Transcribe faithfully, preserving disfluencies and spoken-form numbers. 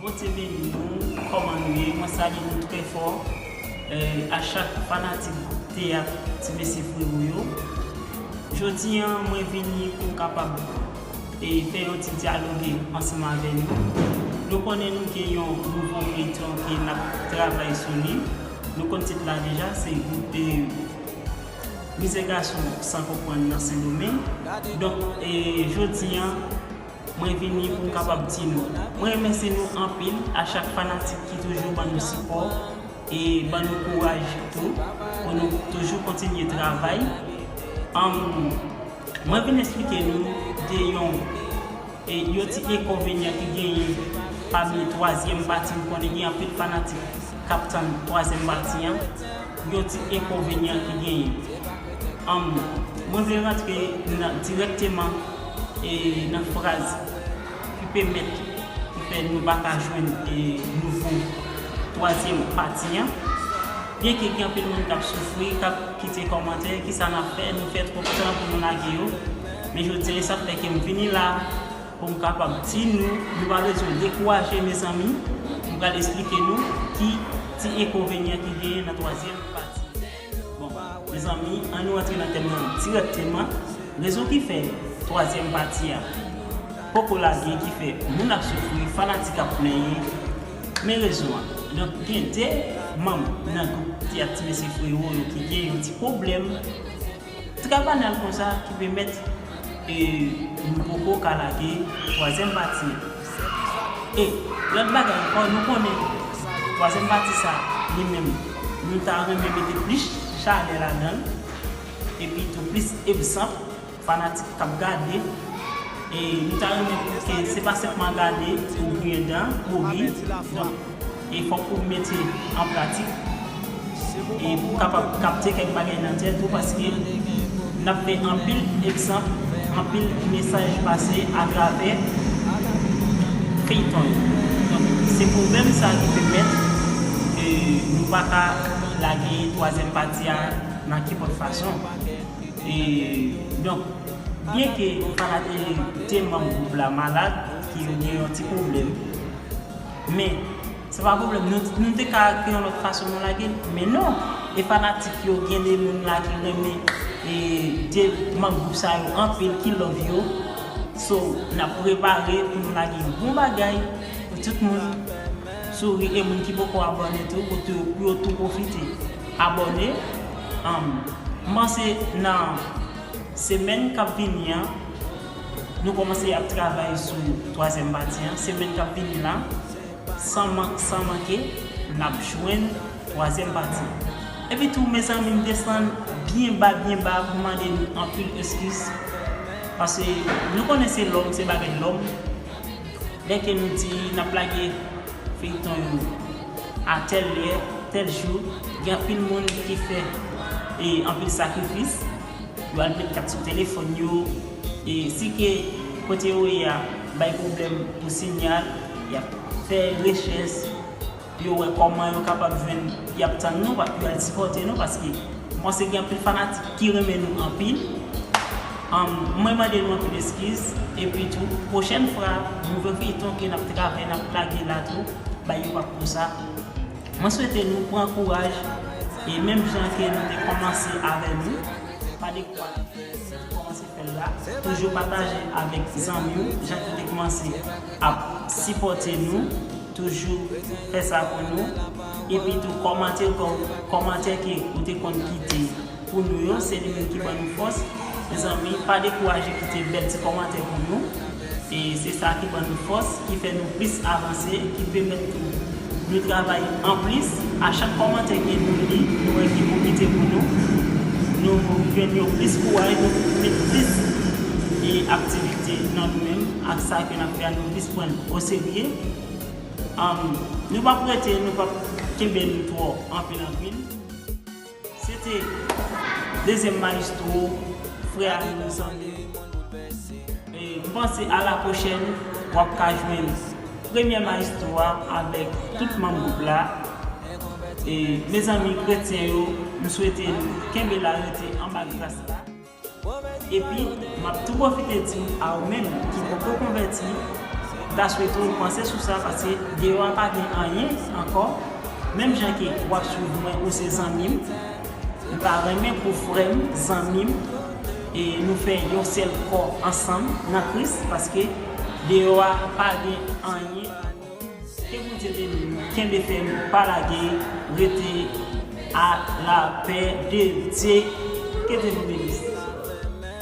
Bondye beni nou, kòman nou ye? Mwen salye nou trè fò. Eh, a chak fanatik teyat Ti Mesye Frewo yo. Jodi an, mwen vini pou m kapab, eh, fè yon ti dyaloge ansanm avè nou. Nou konnen nou gen yon nouvo feyton ke n ap travay sou li. Nou konn tit la deja, se, eh, Mizè Gason San Konprann nan Sendomeng. Donk, eh, jodi an, mwen vini pou m kapab di nou, mwen remèsye nou anpil, a chak fanatik ki toujou ban nou sipò e ban nou kouraj tou, pou nou toujou kontinye travay. Anm, mwen vin eksplike nou de yon, e, yon ti enkonvenyan ki genyen pami twazyèm pati. M konnen gen anpil fanatik k ap tann twazyèm pati an. Yon ti enkonvenyan ki genyen. Anm, mwen vle rantre nan, dirèkteman, e, nan fraz ki pèmèt, ki fè nou pa ka jwenn, e, nouvo twazyèm pati an. Byenke gen anpil moun k ap soufri, k ap kite kòmantè, kisa n ap fè, nou fè twòp tan pou nou lage yo. Men jodi a, e sa k fè ke m vini la, pou m kapab di nou, nou pa bezwen dekouraje, mezanmi. M pral eksplike nou ki ti enkonvenyan ki genyen nan twazyèm pati. Bon, mezanmi, ann nou rantre nan tèm nan dirèkteman. Rezon ki fè twazyèm pati a poko lage, ki fè moun ap soufri, fanatik ap plenyen. Men rezon an. Donk, gen de manm nan gwoup teyat Ti Mesye Frewo yo ki gen yon ti pwoblèm. Travay al konsa ki pèmèt, e, nou poko ka lage twazyèm pati an. E lòt bagay ankò, nou konnen twazyèm pati sa, li menm, nou ta renmen mete plis chalè ladan l, epi tou plis egzanp, fanatik k ap gade, e nou ta renmen pou ke se pa senpman gade, ou griyen dan, ou ri. Donk, e fòk ou mete an pratik, e pou kapab kapte kèk bagay nan tèt ou, paske n ap fè anpil egzanp, anpil mesaj pase atravè feyton yo. Donk, se pwoblèm sa ki pèmèt ke nou pa ka lage twazyèm pati a nan kenpòt fason. E, donk, byenke fanatik, de manm gwoup la malad, ke yo gen yon ti pwoblèm, men se pa pwoblèm, nou, nou te ka gen yon lòt fason nou lage l, men non. E fanatik yo, gen de moun la ki renmen, e, de manm gwoup sa yo anpil, ki love yo. So, n ap prepare pou nou lage yon bon bagay pou tout moun souri, e moun ki poko abòne tou, pou tou, pou yo tou pwofite abòne. Anm, m panse nan semèn k ap vini an, nou kòmanse ap travay sou twazyèm pati an. Semèn k ap vini la, san man-, san manke, n ap jwenn twazyèm pati. Epi tou, mezanmi, m desann byen ba, byen ba pou mande nou anpil eskiz. Paske nou konnen se lòm, se bagay lòm. Lè ke nou di n ap lage feyton yo a tèl lè, tèl jou, gen anpil moun ki fè, e, anpil sakrifis. Yo al met kat sou telefòn yo. E si ke kote yo ye a bay pwoblèm pou sinyal, y ap fè rechèch, yo wè kòman yo kapab jwenn, y ap tann nou, pa-, yo al sipòte nou, paske m panse gen anpil fanatik ki renmen nou anpil. Anm, mwen mande nou anpil eskiz, epi tou, pwochèn fwa, nouvo feyton ke n ap travay, n ap lage la tou, bay yo p ap konsa. Mwen swete nou pran kouraj, e menm jan ke nou te kòmanse avè nou, pa dekouraje, kòmanse fè l la, toujou pataje avèk zanmi w, jan ke w te kòmanse ap sipòte nou, toujou fè sa pou nou, epi tou kòmante, kò-, kòmantè ke ou te konn kite pou nou yo, se li menm ki ban nou fòs. Mezanmi, pa dekouraje kite bèl ti kòmantè pou nou. E se sa ki ban nou fòs, ki fè nou plis avanse, ki pèmèt tou nou travay anplis. A chak kòmantè ke nou li, nou wè ke ou kite pou nou, nou jwenn yon plis kouraj, nou met plis, e, aktivite nan nou menm, ak sa ke n ap fè a, nou plis pran l oserye. Anm, nou p ap rete, nou p ap kenbe nou twò anpil, anpil. Se te dezyèm mayestwo, frè a nou, zanmi. E, m panse a la pwochèn, w ap ka jwenn premyè mayestwo a avèk tout manm gwoup la. E, mezanmi kretyen yo, m swete nou kenbe la, rete anba gras la. Epi, m ap tou pwofite di w a ou menm ki poko konvèti, Ta swete w panse sou sa, paske deyò a pa gen anyen ankò. Menm jan ke w ap swiv mwen, ou se zanmi m, m ta renmen pou frè m, zanmi m, e nou fè yon sèl kò ansanm nan Kris, paske deyò a pa gen anyen. Ke Bondye beni nou, kenbe fèm, pa lage, rete a la pè de Dye. Ke Dye nou beni.